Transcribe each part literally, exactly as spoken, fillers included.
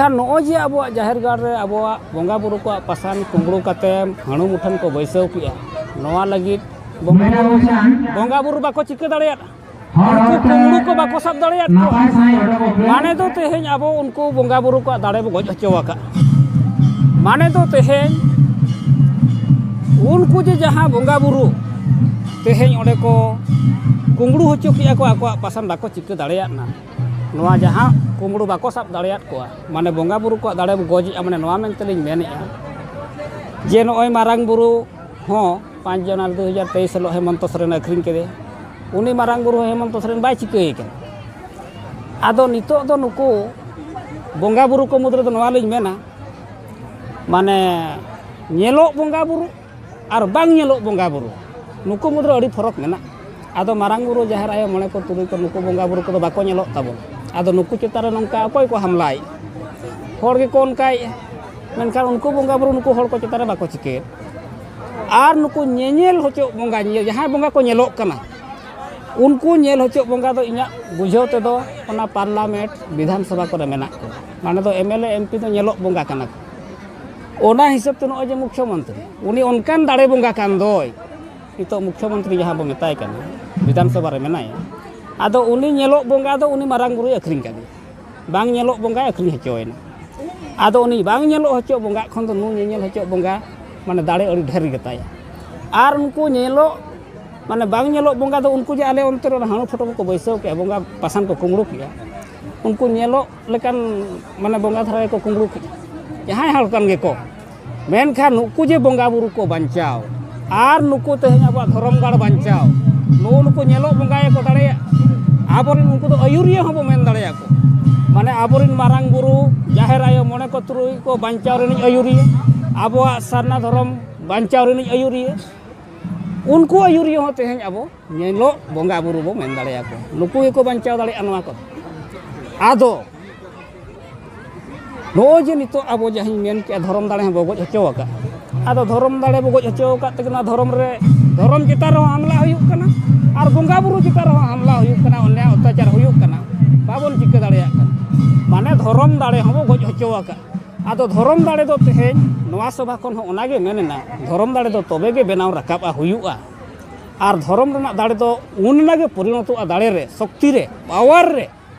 ᱠᱷᱟᱱ ᱱᱚᱜᱼᱚᱭ ᱡᱮ ᱟᱵᱚᱣᱟᱜ ᱡᱟᱦᱮᱨ ᱜᱟᱲ ᱨᱮ ᱟᱵᱚᱣᱟᱜ ᱵᱚᱸᱜᱟ ᱵᱩᱨᱩ ᱠᱚᱣᱟᱜ ᱯᱟᱥᱟᱱ ᱠᱩᱢᱵᱽᱲᱩ ᱠᱟᱛᱮ ᱦᱟᱹᱬᱩ ᱢᱩᱴᱷᱟᱹᱱ ᱠᱚ ᱵᱟᱹᱭᱥᱟᱹᱣ ᱠᱮᱜᱼᱟ, ᱱᱚᱣᱟ ᱞᱟᱹᱜᱤᱫ ᱵᱚᱸᱜᱟ ᱵᱩᱨᱩ, ᱵᱚᱸᱜᱟ ᱵᱩᱨᱩ ᱵᱟᱠᱚ ᱪᱤᱠᱟᱹ ᱫᱟᱲᱮᱭᱟᱜᱼᱟ᱾ ᱩᱱᱠᱩ ᱠᱩᱢᱵᱽᱲᱩ ᱠᱚ ᱵᱟᱠᱚ ᱥᱟᱵ ᱫᱟᱲᱮᱭᱟᱫ ᱠᱚᱣᱟ᱾ ᱢᱟᱱᱮ ᱫᱚ ᱛᱮᱦᱮᱧ ᱟᱵᱚ ᱩᱱᱠᱩ ᱵᱚᱸᱜᱟ ᱵᱩᱨᱩ ᱠᱚᱣᱟᱜ ᱫᱟᱲᱮ ᱵᱚ ᱜᱚᱡ ᱦᱚᱪᱚ ᱟᱠᱟᱫᱼᱟ᱾ ᱢᱟᱱᱮ ᱫᱚ ᱛᱮᱦᱮᱧ ᱩᱱᱠᱩ ᱡᱮ ᱡᱟᱦᱟᱸ ᱵᱚᱸᱜᱟ ᱵᱩᱨᱩ ᱛᱮᱦᱮᱧ ᱚᱸᱰᱮ ᱠᱚ ᱠᱩᱢᱵᱽᱲᱩ ᱦᱚᱪᱚ ᱠᱮᱜᱼᱟ ᱠᱚ, ᱟᱠᱚᱣᱟᱜ ᱯᱟᱥᱟᱱ ᱵᱟᱠᱚ ᱪᱤᱠᱟᱹ ᱫᱟᱲᱮᱭᱟᱫ ᱱᱟ᱾ ᱱᱚᱣᱟ ᱡᱟᱦᱟᱸ ᱠᱩᱢᱵᱽᱲᱩ ᱵᱟᱠᱚ ᱥᱟᱵ ᱫᱟᱲᱮᱭᱟᱫ ᱠᱚᱣᱟ, ᱢᱟᱱᱮ ᱵᱚᱸᱜᱟ ᱵᱩᱨᱩ ᱠᱚᱣᱟᱜ ᱫᱟᱲᱮ ᱵᱚ ᱜᱚᱡᱮᱜᱼᱟ, ᱢᱟᱱᱮ ᱱᱚᱣᱟ ᱢᱮᱱᱛᱮᱞᱤᱧ ᱢᱮᱱᱮᱜᱼᱟ ᱡᱮ ᱱᱚᱜᱼᱚᱭ ᱢᱟᱨᱟᱝ ᱵᱩᱨᱩ ᱦᱚᱸ ᱯᱟᱸᱪ ᱡᱟᱱᱩᱣᱟᱨᱤ ᱫᱩ ᱦᱟᱡᱟᱨ ᱛᱮᱭᱤᱥ ᱦᱤᱞᱳᱜ ᱦᱮᱢᱚᱱᱛᱚ ᱥᱚᱨᱮᱱ ᱟᱹᱠᱷᱨᱤᱧ ᱠᱮᱫᱮ᱾ ᱩᱱᱤ ᱢᱟᱨᱟᱝ ᱵᱩᱨᱩ ᱦᱚᱸ ᱦᱮᱢᱚᱱᱛᱚ ᱥᱚᱨᱮᱱ ᱵᱟᱭ ᱪᱤᱠᱟᱹᱭᱮ ᱠᱟᱱᱟ᱾ ᱟᱫᱚ ᱱᱤᱛᱚᱜ ᱫᱚ ᱱᱩᱠᱩ ᱵᱚᱸᱜᱟ ᱵᱩᱨᱩ ᱠᱚ ᱢᱩᱫᱽ ᱨᱮᱫᱚ ᱱᱚᱣᱟ ᱞᱤᱧ ᱢᱮᱱᱟ, ᱢᱟᱱᱮ ᱧᱮᱞᱚᱜ ᱵᱚᱸᱜᱟ ᱵᱩᱨᱩ ᱟᱨ ᱵᱟᱝ ᱧᱮᱞᱚᱜ ᱵᱚᱸᱜᱟ ᱵᱩᱨᱩ, ᱱᱩᱠᱩ ᱢᱩᱫᱽᱨᱮ ᱟᱹᱰᱤ ᱯᱷᱚᱨᱚᱠ ᱢᱮᱱᱟᱜᱼᱟ᱾ ᱟᱫᱚ ᱢᱟᱨᱟᱝ ᱵᱩᱨᱩ, ᱡᱟᱦᱮᱨ ᱟᱭᱳ, ᱢᱚᱬᱮ ᱠᱚ, ᱛᱩᱨᱩᱭ ᱠᱚ, ᱱᱩᱠᱩ ᱵᱚᱸᱜᱟ ᱵᱩᱨᱩ ᱠᱚᱫᱚ ᱵᱟᱠᱚ ᱧᱮᱞᱚᱜ ᱛᱟᱵᱚᱱᱟ᱾ ᱟᱫᱚ ᱱᱩᱠᱩ ᱪᱮᱛᱟᱱ ᱨᱮ ᱱᱚᱝᱠᱟ ᱚᱠᱚᱭ ᱠᱚ ᱦᱟᱢᱞᱟᱭᱮᱫᱼᱟ? ᱦᱚᱲ ᱜᱮᱠᱚ ᱚᱱᱠᱟᱭᱮᱫᱼᱟ᱾ ᱢᱮᱱᱠᱷᱟᱱ ᱩᱱᱠᱩ ᱵᱚᱸᱜᱟ ᱵᱩᱨᱩ ᱱᱩᱠᱩ ᱦᱚᱲ ᱠᱚ ᱪᱮᱛᱟᱱ ᱨᱮ ᱵᱟᱠᱚ ᱪᱤᱠᱟᱹᱭᱮᱫ᱾ ᱟᱨ ᱱᱩᱠᱩ ᱧᱮᱧᱮᱞ ᱦᱚᱪᱚᱜ ᱵᱚᱸᱜᱟ, ᱧᱮ-, ᱡᱟᱦᱟᱸᱭ ᱵᱚᱸᱜᱟ ᱠᱚ ᱧᱮᱞᱚᱜ ᱠᱟᱱᱟ, ᱩᱱᱠᱩ ᱧᱮᱞ ᱦᱚᱪᱚᱜ ᱵᱚᱸᱜᱟ ᱫᱚ ᱤᱧᱟᱹᱜ ᱵᱩᱡᱷᱟᱹᱣ ᱛᱮᱫᱚ ᱚᱱᱟ ᱯᱟᱨᱞᱟᱢᱮᱱᱴ, ᱵᱤᱫᱷᱟᱱ ᱥᱚᱵᱷᱟ ᱠᱚᱨᱮ ᱢᱮᱱᱟᱜ ᱠᱚᱣᱟ᱾ ᱢᱟᱱᱮ ᱫᱚ M L A, M P ᱫᱚ ᱧᱮᱞᱚᱜ ᱵᱚᱸᱜᱟ ᱠᱟᱱᱟ ᱠᱚ᱾ ᱚᱱᱟ ᱦᱤᱥᱟᱹᱵ ᱛᱮ ᱱᱚᱜᱼᱚᱭ ᱡᱮ ᱢᱩᱠᱷᱭᱚᱢᱚᱱᱛᱨᱤ, ᱩᱱᱤ ᱚᱱᱠᱟᱱ ᱫᱟᱲᱮ ᱵᱚᱸᱜᱟ ᱠᱟᱱ ᱫᱚᱭ, ᱱᱤᱛᱚᱜ ᱢᱩᱠᱷᱭᱚᱢᱚᱱᱛᱨᱤ ᱡᱟᱦᱟᱸ ᱵᱚ ᱢᱮᱛᱟᱭ ᱠᱟᱱᱟ, ᱵᱤᱫᱷᱟᱱ ᱥᱚᱵᱷᱟ ᱨᱮ ᱢᱮᱱᱟᱭᱟ, ᱟᱫᱚ ᱩᱱᱤ ᱧᱮᱞᱚᱜ ᱵᱚᱸᱜᱟ ᱫᱚ ᱩᱱᱤ ᱢᱟᱨᱟᱝ ᱵᱩᱨᱩᱭ ᱟᱹᱠᱷᱨᱤᱧ ᱠᱟᱫᱮᱭᱟ, ᱵᱟᱝ ᱧᱮᱞᱚᱜ ᱵᱚᱸᱜᱟᱭ ᱟᱹᱠᱷᱨᱤᱧ ᱦᱚᱪᱚᱭᱮᱱᱟ᱾ ᱟᱫᱚ ᱩᱱᱤ ᱵᱟᱝ ᱧᱮᱞᱚᱜ ᱦᱚᱪᱚᱜ ᱵᱚᱸᱜᱟ ᱠᱷᱚᱱ ᱫᱚ ᱱᱩᱭ ᱧᱮᱧᱮᱞ ᱦᱚᱪᱚᱜ ᱵᱚᱸᱜᱟ ᱢᱟᱱᱮ ᱫᱟᱲᱮ ᱟᱹᱰᱤ ᱰᱷᱮᱨ ᱜᱮᱛᱟᱭᱟ᱾ ᱟᱨ ᱩᱱᱠᱩ ᱧᱮᱞᱚᱜ, ᱢᱟᱱᱮ ᱵᱟᱝ ᱧᱮᱞᱚᱜ ᱵᱚᱸᱜᱟ ᱫᱚ ᱩᱱᱠᱩ ᱡᱮ ᱟᱞᱮ ᱚᱱᱛᱮ ᱨᱮ ᱚᱱᱟ ᱦᱟᱹᱬᱩ ᱯᱷᱳᱴᱳ ᱠᱚᱠᱚ ᱵᱟᱹᱭᱥᱟᱹᱣ ᱠᱮᱜᱼᱟ, ᱵᱚᱸᱜᱟ ᱯᱟᱥᱟᱱ ᱠᱚ ᱠᱩᱢᱵᱽᱲᱩ ᱠᱮᱜᱼᱟ, ᱩᱱᱠᱩ ᱧᱮᱞᱚᱜ ᱞᱮᱠᱟᱱ ᱢᱟᱱᱮ ᱵᱚᱸᱜᱟ ᱫᱷᱟᱨᱟ ᱜᱮᱠᱚ ᱠᱩᱢᱵᱽᱲᱩ ᱠᱮᱜᱼᱟ, ᱡᱟᱦᱟᱸᱭ ᱦᱚᱲ ᱠᱟᱱ ᱜᱮᱠᱚ᱾ ᱢᱮᱱᱠᱷᱟᱱ ᱱᱩᱠᱩ ᱡᱮ ᱵᱚᱸᱜᱟ ᱵᱩᱨᱩ ᱠᱚ ᱵᱟᱧᱪᱟᱣ ᱟᱨ ᱱᱩᱠᱩ ᱛᱮᱦᱮᱧ ᱟᱵᱚᱣᱟᱜ ᱫᱷᱚᱨᱚᱢ ᱜᱟᱲ ᱵᱟᱧᱪᱟᱣ, ᱱᱩᱜᱼᱩ ᱱᱩᱠᱩ ᱧᱮᱞᱚᱜ ᱵᱚᱸᱜᱟ ᱜᱮᱠᱚ ᱫᱟᱲᱮᱭᱟᱜᱼᱟ᱾ ᱟᱵᱚᱨᱮᱱ ᱩᱱᱠᱩ ᱫᱚ ᱟᱹᱭᱩᱨᱤᱭᱟᱹ ᱦᱚᱸᱵᱚ ᱢᱮᱱ ᱫᱟᱲᱮᱭᱟᱠᱚ᱾ ᱢᱟᱱᱮ ᱟᱵᱚᱨᱮᱱ ᱢᱟᱨᱟᱝ ᱵᱩᱨᱩ, ᱡᱟᱦᱮᱨ ᱟᱭᱳ, ᱢᱚᱬᱮ ᱠᱚ ᱛᱩᱨᱩᱭ ᱠᱚ ᱵᱟᱧᱪᱟᱣ ᱨᱤᱱᱤᱡ ᱟᱹᱭᱩᱨᱤᱭᱟᱹ, ᱟᱵᱚᱣᱟᱜ ᱥᱟᱨᱱᱟ ᱫᱷᱚᱨᱚᱢ ᱵᱟᱧᱪᱟᱣ ᱨᱤᱱᱤᱡ ᱟᱹᱭᱩᱨᱤᱭᱟᱹ, ᱩᱱᱠᱩ ᱟᱹᱭᱩᱨᱤᱭᱟᱹ ᱦᱚᱸ ᱛᱮᱦᱮᱧ ᱟᱵᱚ ᱧᱮᱞᱚᱜ ᱵᱚᱸᱜᱟ ᱵᱩᱨᱩ ᱵᱚ ᱢᱮᱱ ᱫᱟᱲᱮᱭᱟᱠᱚᱣᱟ᱾ ᱱᱩᱠᱩ ᱜᱮᱠᱚ ᱵᱟᱧᱪᱟᱣ ᱫᱟᱲᱮᱭᱟᱜᱼᱟ ᱱᱚᱣᱟ ᱠᱚᱫᱚ᱾ ᱟᱫᱚ ᱱᱚᱜᱼᱚᱭ ᱡᱮ ᱱᱤᱛᱚᱜ ᱟᱵᱚ ᱡᱟᱦᱟᱸᱧ ᱢᱮᱱ ᱠᱮᱜᱼᱟ, ᱫᱷᱚᱨᱚᱢ ᱫᱟᱲᱮ ᱦᱚᱸ ᱵᱚ ᱜᱚᱡ ᱦᱚᱪᱚ ᱟᱠᱟᱫᱼᱟ᱾ ᱟᱫᱚ ᱫᱷᱚᱨᱚᱢ ᱫᱟᱲᱮ ᱵᱚ ᱜᱚᱡ ᱦᱚᱪᱚ ᱟᱠᱟᱫ ᱛᱮᱜᱮ ᱱᱚᱣᱟ ᱫᱷᱚᱨᱚᱢ ᱨᱮ, ᱫᱷᱚᱨᱚᱢ ᱪᱮᱛᱟᱱ ᱨᱮᱦᱚᱸ ᱦᱟᱢᱞᱟ ᱦᱩᱭᱩᱜ ᱠᱟᱱᱟ ᱟᱨ ᱵᱚᱸᱜᱟ ᱵᱩᱨᱩ ᱪᱮᱛᱟᱱ ᱨᱮᱦᱚᱸ ᱦᱟᱢᱞᱟ ᱦᱩᱭᱩᱜ ᱠᱟᱱᱟ, ᱚᱱᱱᱭᱟᱭ ᱚᱛᱛᱟᱪᱟᱨ ᱦᱩᱭᱩᱜ ᱠᱟᱱᱟ, ᱵᱟᱵᱚᱱ ᱪᱤᱠᱟᱹ ᱫᱟᱲᱮᱭᱟᱜ ᱠᱟᱱᱟ᱾ ᱢᱟᱱᱮ ᱫᱷᱚᱨᱚᱢ ᱫᱟᱲᱮ ᱦᱚᱸᱵᱚ ᱜᱚᱡ ᱦᱚᱪᱚ ᱟᱠᱟᱫ᱾ ᱟᱫᱚ ᱫᱷᱚᱨᱚᱢ ᱫᱟᱲᱮ ᱫᱚ ᱛᱮᱦᱮᱧ ᱱᱚᱣᱟ ᱥᱚᱵᱷᱟ ᱠᱷᱚᱱ ᱦᱚᱸ ᱚᱱᱟᱜᱮ ᱢᱮᱱ ᱮᱱᱟ, ᱫᱷᱚᱨᱚᱢ ᱫᱟᱲᱮ ᱫᱚ ᱛᱚᱵᱮ ᱜᱮ ᱵᱮᱱᱟᱣ ᱨᱟᱠᱟᱵᱼᱟ, ᱦᱩᱭᱩᱜᱼᱟ᱾ ᱟᱨ ᱫᱷᱚᱨᱚᱢ ᱨᱮᱱᱟᱜ ᱫᱟᱲᱮ ᱫᱚ ᱩᱱ ᱜᱮ ᱯᱚᱨᱤᱱᱚᱛᱚᱜᱼᱟ ᱫᱟᱲᱮ ᱨᱮ, ᱥᱚᱠᱛᱤ ᱨᱮ, ᱯᱟᱣᱟᱨ ᱨᱮ,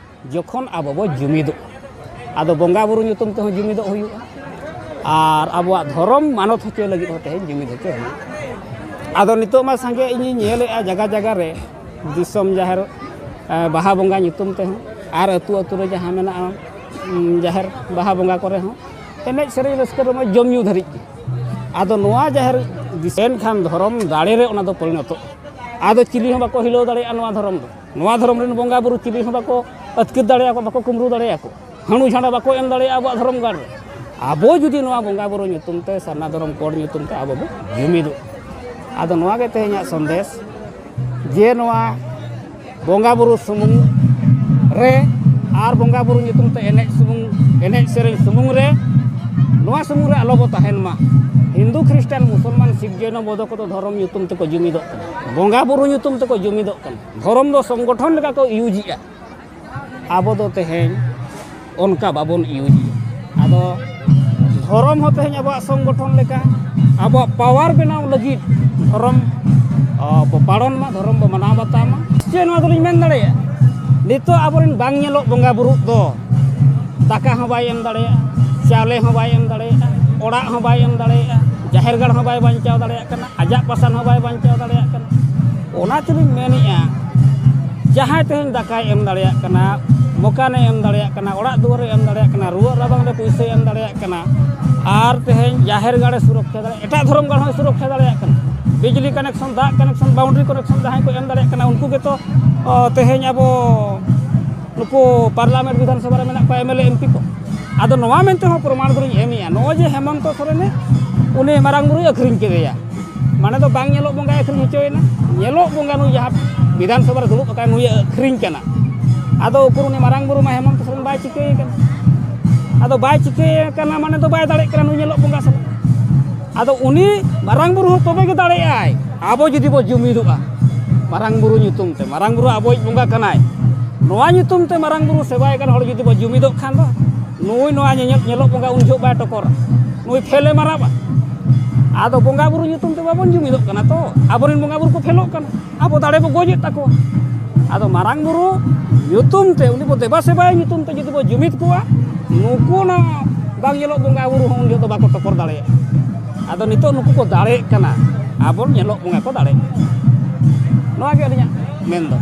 ᱡᱚᱠᱷᱚᱱ ᱟᱵᱚ ᱵᱚ ᱡᱩᱢᱤᱫᱚᱜᱼᱟ᱾ ᱟᱫᱚ ᱵᱚᱸᱜᱟ ᱵᱩᱨᱩ ᱧᱩᱛᱩᱢ ᱛᱮᱦᱚᱸ ᱡᱩᱢᱤᱫᱚᱜ ᱦᱩᱭᱩᱜᱼᱟ, ᱟᱨ ᱟᱵᱚᱣᱟᱜ ᱫᱷᱚᱨᱚᱢ ᱢᱟᱱᱚᱛ ᱦᱚᱪᱚ ᱞᱟᱹᱜᱤᱫ ᱦᱚᱸ ᱛᱮᱦᱮᱧ ᱡᱩᱢᱤᱫ ᱦᱚᱪᱚ ᱦᱩᱭᱩᱜᱼᱟ᱾ ᱟᱫᱚ ᱱᱤᱛᱚᱜ ᱢᱟ ᱥᱟᱸᱜᱮ ᱤᱧᱤᱧ ᱧᱮᱞᱮᱫᱼᱟ ᱡᱟᱭᱜᱟ ᱡᱟᱭᱜᱟ ᱨᱮ ᱫᱤᱥᱚᱢ ᱡᱟᱦᱮᱨ, ᱮ, ᱵᱟᱦᱟ ᱵᱚᱸᱜᱟ ᱧᱩᱛᱩᱢ ᱛᱮᱦᱚᱸ ᱟᱨ ᱟᱹᱛᱩ ᱟᱹᱛᱩ ᱨᱮ ᱡᱟᱦᱟᱸ ᱢᱮᱱᱟᱜᱼᱟ, ᱩᱢ, ᱡᱟᱦᱮᱨ ᱵᱟᱦᱟ ᱵᱚᱸᱜᱟ ᱠᱚᱨᱮ ᱦᱚᱸ ᱮᱱᱮᱡ ᱥᱮᱨᱮᱧ ᱨᱟᱹᱥᱠᱟᱹ ᱨᱚᱢᱚᱡᱽ ᱡᱚᱢ ᱧᱩ ᱫᱷᱟᱹᱨᱤᱡ ᱜᱮ᱾ ᱟᱫᱚ ᱱᱚᱣᱟ ᱡᱟᱦᱮᱨ ᱫᱤᱥᱚᱢ ᱠᱷᱟᱱ ᱫᱷᱚᱨᱚᱢ ᱫᱟᱲᱮ ᱨᱮ ᱚᱱᱟ ᱫᱚ ᱯᱚᱨᱤᱱᱚᱛᱚᱜᱼᱟ᱾ ᱟᱫᱚ ᱪᱤᱞᱤ ᱦᱚᱸ ᱵᱟᱠᱚ ᱦᱤᱞᱟᱹᱣ ᱫᱟᱲᱮᱭᱟᱜᱼᱟ ᱱᱚᱣᱟ ᱫᱷᱚᱨᱚᱢ ᱫᱚ᱾ ᱱᱚᱣᱟ ᱫᱷᱚᱨᱚᱢ ᱨᱮᱱ ᱵᱚᱸᱜᱟ ᱵᱩᱨᱩ ᱪᱤᱞᱤ ᱦᱚᱸ ᱵᱟᱠᱚ ᱟᱹᱛᱠᱤᱨ ᱫᱟᱲᱮᱭᱟᱠᱚ, ᱵᱟᱠᱚ ᱠᱩᱢᱵᱽᱲᱩ ᱫᱟᱲᱮᱭᱟᱠᱚ, ᱦᱟᱹᱬᱩ ᱡᱷᱟᱸᱰᱟ ᱵᱟᱠᱚ ᱮᱢ ᱫᱟᱲᱮᱭᱟᱜᱼᱟ ᱟᱵᱚᱣᱟᱜ ᱫᱷᱚᱨᱚᱢ ᱜᱟᱲ ᱨᱮ᱾ ᱟᱵᱚ ᱡᱩᱫᱤ ᱱᱚᱣᱟ ᱵᱚᱸᱜᱟ ᱵᱩᱨᱩ ᱧᱩᱛᱩᱢ ᱛᱮ, ᱥᱟᱨᱱᱟ ᱫᱷᱚᱨᱚᱢ ᱠᱳᱰ ᱧᱩᱛᱩᱢ ᱛᱮ ᱟᱵᱚ ᱵᱚ ᱡᱩᱢᱤᱫᱚᱜᱼᱟ᱾ ᱟᱫᱚ ᱱᱚᱣᱟ ᱜᱮ ᱛᱮᱦᱮᱧᱟᱜ ᱥᱚᱱᱫᱮᱥ, ᱡᱮ ᱱᱚᱣᱟ ᱵᱚᱸᱜᱟ ᱵᱩᱨᱩ ᱥᱩᱢᱩᱝ ᱨᱮ ᱟᱨ ᱵᱚᱸᱜᱟ ᱵᱩᱨᱩ ᱧᱩᱛᱩᱢ ᱛᱮ ᱮᱱᱮᱡ ᱥᱩᱢᱩᱝ, ᱮᱱᱮᱡ ᱥᱮᱨᱮᱧ ᱥᱩᱢᱩᱝ ᱨᱮ, ᱱᱚᱣᱟ ᱥᱩᱢᱩᱝ ᱨᱮ ᱟᱞᱚ ᱵᱚ ᱛᱟᱦᱮᱱ ᱢᱟ᱾ ᱦᱤᱱᱫᱩ, ᱠᱷᱨᱤᱥᱴᱟᱱ, ᱢᱩᱥᱚᱞᱢᱟᱱ, ᱥᱤᱠᱷ, ᱡᱚᱭᱱᱚ, ᱵᱳᱫᱷᱚ ᱠᱚᱫᱚ ᱫᱷᱚᱨᱚᱢ ᱧᱩᱛᱩᱢ ᱛᱮᱠᱚ ᱡᱩᱢᱤᱫᱚᱜ ᱠᱟᱱᱟ, ᱵᱚᱸᱜᱟ ᱵᱩᱨᱩ ᱧᱩᱛᱩᱢ ᱛᱮᱠᱚ ᱡᱩᱢᱤᱫᱚᱜ ᱠᱟᱱᱟ, ᱫᱷᱚᱨᱚᱢ ᱫᱚ ᱥᱚᱝᱜᱚᱴᱷᱚᱱ ᱞᱮᱠᱟ ᱠᱚ ᱤᱭᱩᱡᱽ ᱮᱫᱼᱟ᱾ ᱟᱵᱚ ᱫᱚ ᱛᱮᱦᱮᱧ ᱚᱱᱠᱟ ᱵᱟᱵᱚᱱ ᱤᱭᱩᱡᱽ ᱮᱫᱼᱟ᱾ ᱟᱫᱚ ᱫᱷᱚᱨᱚᱢ ᱦᱚᱸ ᱛᱮᱦᱮᱧ ᱟᱵᱚᱣᱟᱜ ᱥᱚᱝᱜᱚᱴᱷᱚᱱ ᱞᱮᱠᱟ, ᱟᱵᱚᱣᱟᱜ ᱯᱟᱣᱟᱨ ᱵᱮᱱᱟᱣ ᱞᱟᱹᱜᱤᱫ ᱫᱷᱚᱨᱚᱢ, ᱚ, ᱵᱚ ᱯᱟᱞᱚᱱ ᱢᱟ, ᱫᱷᱚᱨᱚᱢ ᱵᱚ ᱢᱟᱱᱟᱣ ᱵᱟᱛᱟᱣ ᱢᱟ᱾ ᱪᱮᱫ ᱱᱚᱣᱟ ᱫᱚᱞᱤᱧ ᱢᱮᱱ ᱫᱟᱲᱮᱭᱟᱜᱼᱟ? ᱱᱤᱛᱚᱜ ᱟᱵᱚᱨᱮᱱ ᱵᱟᱝ ᱧᱮᱞᱚᱜ ᱵᱚᱸᱜᱟ ᱵᱩᱨᱩ ᱫᱚ ᱫᱟᱠᱟ ᱦᱚᱸ ᱵᱟᱭ ᱮᱢ ᱫᱟᱲᱮᱭᱟᱜᱼᱟ, ᱪᱟᱣᱞᱮ ᱦᱚᱸ ᱵᱟᱭ ᱮᱢ ᱫᱟᱲᱮᱭᱟᱜᱼᱟ, ᱚᱲᱟᱜ ᱦᱚᱸ ᱵᱟᱭ ᱮᱢ ᱫᱟᱲᱮᱭᱟᱜᱼᱟ, ᱡᱟᱦᱮᱨ ᱜᱟᱲ ᱦᱚᱸ ᱵᱟᱭ ᱵᱟᱧᱪᱟᱣ ᱫᱟᱲᱮᱭᱟᱜ ᱠᱟᱱᱟ, ᱟᱡᱟᱜ ᱯᱟᱥᱟᱱ ᱦᱚᱸ ᱵᱟᱭ ᱵᱟᱧᱪᱟᱣ ᱫᱟᱲᱮᱭᱟᱜ ᱠᱟᱱᱟ᱾ ᱚᱱᱟ ᱛᱮᱞᱤᱧ ᱢᱮᱱᱮᱫᱼᱟ, ᱡᱟᱦᱟᱸᱭ ᱛᱮᱦᱮᱧ ᱫᱟᱠᱟᱭ ᱮᱢ ᱫᱟᱲᱮᱭᱟᱜ ᱠᱟᱱᱟ, ᱢᱚᱠᱟᱱᱮ ᱮᱢ ᱫᱟᱲᱮᱭᱟᱜ ᱠᱟᱱᱟ, ᱚᱲᱟᱜ ᱫᱩᱣᱟᱹᱨᱮ ᱮᱢ ᱫᱟᱲᱮᱭᱟᱜ ᱠᱟᱱᱟ, ᱨᱩᱣᱟᱹᱜ ᱨᱟᱵᱟᱝ ᱨᱮ ᱯᱩᱭᱥᱟᱹᱭ ᱮᱢ ᱫᱟᱲᱮᱭᱟᱜ ᱠᱟᱱᱟ, ᱟᱨ ᱛᱮᱦᱮᱧ ᱡᱟᱦᱮᱨ ᱜᱟᱲᱮ ᱥᱩᱨᱚᱠᱠᱷᱟ ᱫᱟᱲᱮᱭᱟᱜ, ᱮᱴᱟᱜ ᱫᱷᱚᱨᱚᱢ ᱜᱟᱲ ᱦᱚᱸᱭ ᱥᱩᱨᱚᱠᱠᱷᱟ ᱫᱟᱲᱮᱭᱟᱜ ᱠᱟᱱᱟ᱾ ᱵᱤᱡᱽᱞᱤ ᱠᱟᱱᱮᱠᱥᱚᱱ, ᱫᱟᱜ ᱠᱟᱱᱮᱠᱥᱚᱱ, ᱵᱟᱣᱩᱱᱰᱟᱨᱤ ᱠᱟᱱᱮᱠᱥᱚᱱ ᱡᱟᱦᱟᱸᱭ ᱠᱚ ᱮᱢ ᱫᱟᱲᱮᱭᱟᱜ ᱠᱟᱱᱟ, ᱩᱱᱠᱩ ᱜᱮᱛᱚ, ᱚ, ᱛᱮᱦᱮᱧ ᱟᱵᱚ ᱱᱩᱠᱩ ᱯᱟᱨᱞᱟᱢᱮᱱᱴ, ᱵᱤᱫᱷᱟᱱ ᱥᱚᱵᱷᱟ ᱨᱮ ᱢᱮᱱᱟᱜ ᱠᱚᱣᱟ, M L A, M P ᱠᱚ᱾ ᱟᱫᱚ ᱱᱚᱣᱟ ᱢᱮᱱᱛᱮ ᱦᱚᱸ ᱯᱨᱚᱢᱟᱱ ᱫᱚᱞᱤᱧ ᱮᱢᱮᱜᱼᱟ, ᱱᱚᱜᱼᱚᱭ ᱡᱮ ᱦᱮᱢᱚᱱᱛᱚ ᱥᱚᱨᱮᱱᱮ ᱩᱱᱤ ᱢᱟᱨᱟᱝ ᱵᱩᱨᱩᱭ ᱟᱹᱠᱷᱨᱤᱧ ᱠᱮᱫᱮᱭᱟ, ᱢᱟᱱᱮ ᱫᱚ ᱵᱟᱝ ᱧᱮᱞᱚᱜ ᱵᱚᱸᱜᱟᱭ ᱟᱹᱠᱷᱨᱤᱧ ᱦᱚᱪᱚᱭᱮᱱᱟ, ᱧᱮᱞᱚᱜ ᱵᱚᱸᱜᱟ ᱱᱩᱭ ᱡᱟᱦᱟᱸ ᱵᱤᱫᱷᱟᱱ ᱥᱚᱵᱷᱟ ᱨᱮ ᱫᱩᱲᱩᱵ ᱟᱠᱟᱱ ᱱᱩᱭᱮ ᱟᱹᱠᱷᱨᱤᱧ ᱠᱟᱱᱟ᱾ ᱟᱫᱚ ᱩᱠᱩᱨ ᱩᱱᱤ ᱢᱟᱨᱟᱝ ᱵᱩᱨᱩ ᱢᱟ ᱦᱮᱢᱚᱱᱛᱚ ᱥᱚᱨᱮᱱ ᱵᱟᱭ ᱪᱤᱠᱟᱹᱭᱮ ᱠᱟᱱᱟ᱾ ᱟᱫᱚ ᱵᱟᱭ ᱪᱤᱠᱟᱹᱭᱮ ᱠᱟᱱᱟ ᱢᱟᱱᱮ ᱫᱚ ᱵᱟᱭ ᱫᱟᱲᱮᱜ ᱠᱟᱱᱟ ᱱᱩᱭ ᱧᱮᱞᱚᱜ ᱵᱚᱸᱜᱟ ᱥᱟᱞᱟᱜ᱾ ᱟᱫᱚ ᱩᱱᱤ ᱢᱟᱨᱟᱝ ᱵᱩᱨᱩ ᱦᱚᱸ ᱛᱚᱵᱮ ᱜᱮ ᱫᱟᱲᱮᱭᱟᱜᱼᱟᱭ, ᱟᱵᱚ ᱡᱩᱫᱤ ᱵᱚ ᱡᱩᱢᱤᱫᱚᱜᱼᱟ ᱢᱟᱨᱟᱝ ᱵᱩᱨᱩ ᱧᱩᱛᱩᱢ ᱛᱮ᱾ ᱢᱟᱨᱟᱝ ᱵᱩᱨᱩ ᱟᱵᱚᱭᱤᱡ ᱵᱚᱸᱜᱟ ᱠᱟᱱᱟᱭ᱾ ᱱᱚᱣᱟ ᱧᱩᱛᱩᱢ ᱛᱮ ᱢᱟᱨᱟᱝ ᱵᱩᱨᱩ ᱥᱮᱵᱟᱭ ᱠᱟᱱ ᱦᱚᱲ ᱡᱩᱫᱤ ᱵᱚ ᱡᱩᱢᱤᱫᱚᱜ ᱠᱷᱟᱱ ᱫᱚ, ᱱᱩᱭ ᱱᱚᱣᱟ ᱧᱮᱧᱮᱞ ᱧᱮᱞᱚᱜ ᱵᱚᱸᱜᱟ ᱩᱱ ᱡᱚᱦᱚᱜ ᱵᱟᱭ ᱴᱚᱠᱚᱨᱟ, ᱱᱩᱭ ᱯᱷᱮᱞᱮ ᱢᱟᱨᱟᱵᱟ᱾ ᱟᱫᱚ ᱵᱚᱸᱜᱟ ᱵᱩᱨᱩ ᱧᱩᱛᱩᱢ ᱛᱮ ᱵᱟᱵᱚᱱ ᱡᱩᱢᱤᱫᱚᱜ ᱠᱟᱱᱟ ᱛᱚ, ᱟᱵᱚᱨᱮᱱ ᱵᱚᱸᱜᱟ ᱵᱩᱨᱩ ᱠᱚ ᱯᱷᱮᱞᱚᱜ ᱠᱟᱱᱟ, ᱟᱵᱚ ᱫᱟᱲᱮ ᱵᱚ ᱜᱚᱡᱮᱫ ᱛᱟᱠᱚᱣᱟ᱾ ᱟᱫᱚ ᱢᱟᱨᱟᱝ ᱵᱩᱨᱩ ᱧᱩᱛᱩᱢ ᱛᱮ, ᱩᱱᱤ ᱵᱚ ᱫᱮᱵᱟ ᱥᱮᱵᱟᱭ ᱧᱩᱛᱩᱢ ᱛᱮ ᱡᱩᱫᱤ ᱵᱚ ᱡᱩᱢᱤᱫ ᱠᱚᱣᱟ, ᱱᱩᱠᱩ ᱚᱱᱟ ᱵᱟᱝ ᱧᱮᱞᱚᱜ ᱵᱚᱸᱜᱟ ᱵᱩᱨᱩ ᱦᱚᱸ ᱩᱱ ᱡᱚᱦᱚᱜ ᱫᱚ ᱵᱟᱠᱚ ᱴᱚᱠᱚᱨ ᱫᱟᱲᱮᱭᱟᱜᱼᱟ᱾ ᱟᱫᱚ ᱱᱤᱛᱚᱜ ᱱᱩᱠᱩ ᱠᱚ ᱫᱟᱲᱮᱭᱟᱜ ᱠᱟᱱᱟ, ᱟᱵᱚ ᱧᱮᱞᱚᱜ ᱵᱚᱸᱜᱟ ᱠᱚ ᱫᱟᱲᱮᱭᱟᱜ ᱠᱟᱱᱟ᱾ ᱱᱚᱣᱟ ᱜᱮ ᱟᱹᱞᱤᱧᱟᱜ ᱢᱮᱱ ᱫᱚ᱾